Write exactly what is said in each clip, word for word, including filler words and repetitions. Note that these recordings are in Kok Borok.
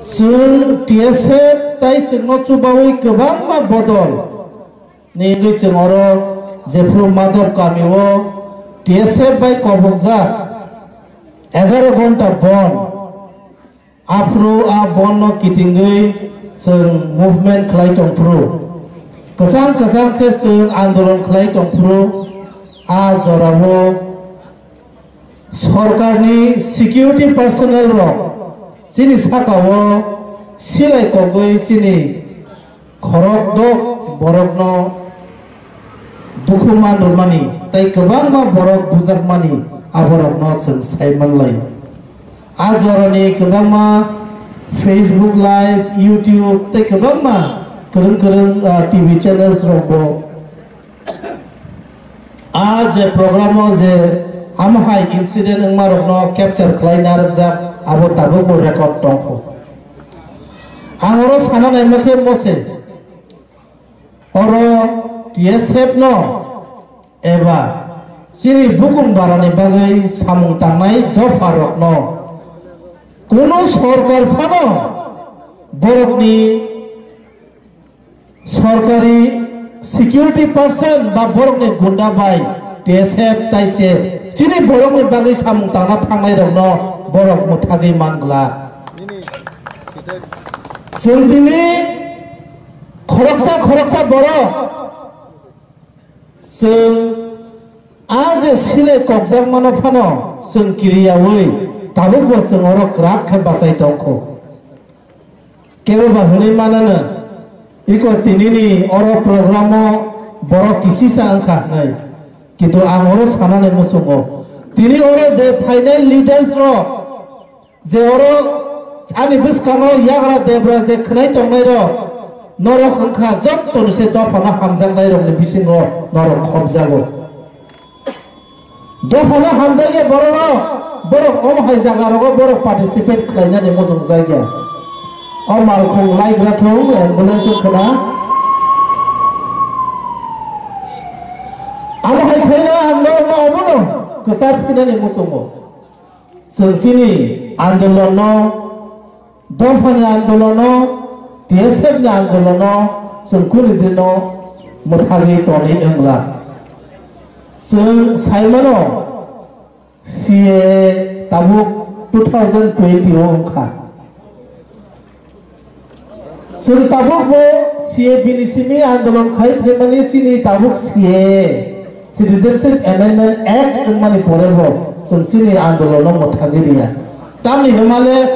Chwng T S F tai chwngno chubawi kwbangma bodol ni wngwi chwng oro jephru Madhop kamio T S F bai kobokjak egaroh ghonta bon. Aphuru a bonno kitingwi chwng movement khlai tongphuru. Kwchang kwchang khe chwng andolon khlai tongphuru. A jorao sorkarni security personnel rok chini sakao silai kogwi chini khorok dok borokno dukhu man rwmani tei kwbangma borok bujakmani aborokno chwng sai manlai. A jorani kwbangma Facebook Live, YouTube tei kwbangma kwrwng kwrwng, ah, T V channels rokbo a je program o je amo hai incident wngma rokno capture khlai narwkjak, abo tabukbo record tongkho. Ang oro sana naima khe mose, oro T S F no eba chini bukung barani bagwi samung tangnai dopha rokno kunu sorkar phano borokni sorkari security person ba borokni gunda bai T S F tai che chini borokni bagwi samung tangna thangnai rokno borok mwthagwi man glak. Chwng tini khoroksa khoroksa borok chwng a je silai kokjakmano phano chwng kiriyawi tabukbo chwng oro kwrak khe bachai tongkho. Kebo ba hwnwi manano, iko tinini oro programo borok kisisa wngkha hwnwi. Kintu ang oro sanani muchungo. Tini oro je phainai leaders rok, je oro ani bwskango yagra debra je khwnai tongnai rok, norok wngkha jottoni se dophano hamjaknai rokni bisingo norok khopjago. Dophano hamjakya borok, borok omo hai jaga rogo borok participate khlainani muchung jakya. O malkhung laigra thung ambulance khna. Amo hai khaina ang no ma obono kwchar phinani muchungo. Chwng chini andolonno, dophani andolono, T S F ni andolono chwng kuni dino mwthagwi tonwi wngla. Chwng saimano C A A tabuk two thousand twenty o wngkha. Chwng tabukbo C A A bini simi andolon khai phaimani chini tabuk C A A, Citizenship Amendment Act wngmani porebo chwng chini andolono mwthagwi riya. Tamni hwnmale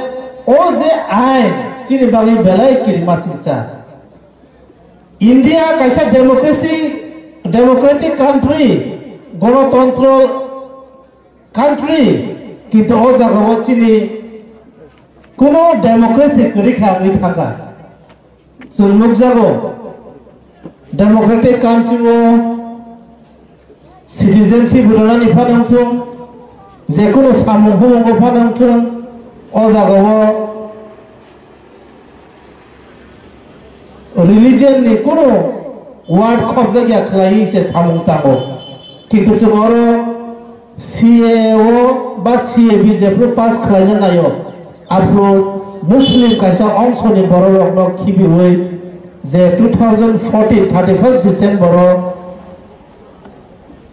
o je ain chini bagwi belai kirima singsa. India kaisa democracy, democratic country, gonotontro country, kintu o jagao chini kuno democracy kwrwi kha wngwi thangkha. Chwng nukjago, democratic country o citizenship rwnani phano wngthung, jekunu samung humungo phano wngthung, o jagao religion ni kunu word khopjakya khlaiwi se samung tango. Kintu chwng oro C A A o ba C A B jephru pass khlaina naio, aphuru Muslim kaisa ongsoni bororokno khibiwi je two thousand fourteen thirty-first December o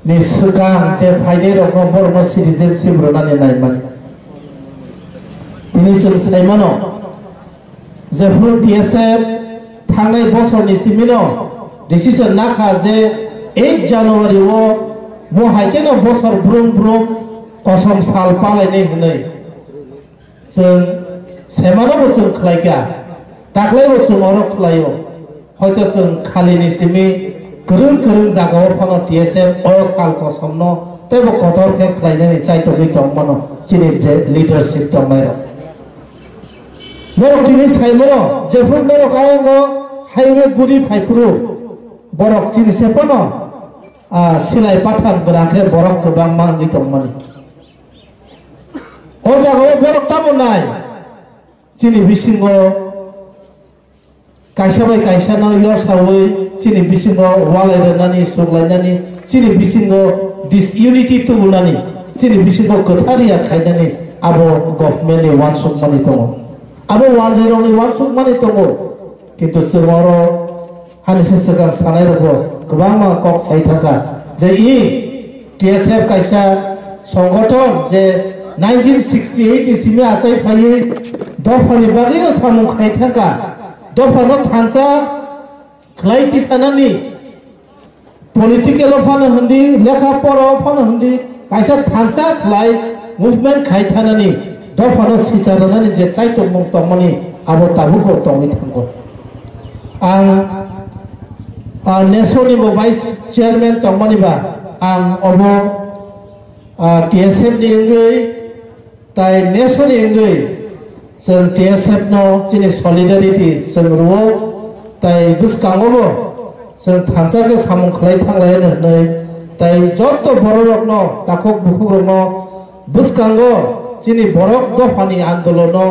ni swkang je phainai rokno borokno citizenship rwnani naimani. Tini chwng saimano, jephru T S F thangnai bosorni simino decision nakha je eight January o mo hai kheno bosor brum brum kosom sal palainai hwnwi. Chwng semano bo chwng khlai kha, taklai bo chwng oro khlaio. Hoito chwng khalini simi kwrwng kwrwng jagao phano T S F o sal kosomno teibo kotor khe khlainani chaitogwi tongmano chini je leadership tongnairok. Norok tini saimano, jephru norok ayango highway guri phaiphuru, borok chini se phano, ah, silai pathan gwnang khe borok kwbangma wngwi tongmani. O jagao borok tamo nai, chini bisingo kaisa bai kaisa no yorsawi, chini bisingo walai rwnani, suklainani, chini bisingo disunity tubunani, chini bisingo kwthar ya khainani abo government ni uansukmani tongo. Abo wanjwirokni uansukmani tongo, kintu chwng oro ani se swkang sanairokbo kwbangma kok sai thangkha je i T S F kaisa songothon je nineteen sixty eight ni simi achai phaiwi dophani bagwino samung khai thangkha, dophano thansa khlai tisanani, political o phano hindi, lekha pora o phano hindi, kaisa thansa khlai movement khai thanani, dophano sicha rwnani je chaitokmung tongmani abo tabukbo tongwi thango. Ang, ah, nesoni bo vice chairman tongmani ba ang obo, ah, T S F ni wngwi tai nesoni wngwi chwng T S F no chini solidarity chwng rwo, tai bwskango bo chwng thansa khe samung khlai thanglaino hwnwi, tai joto bororokno, takhuk bukhukrokno bwskango chini borok dophani andolono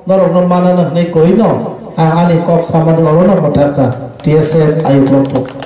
norokno manano hwnwi koino ang ani kok samani orono mwthakha T S F ayuk rok.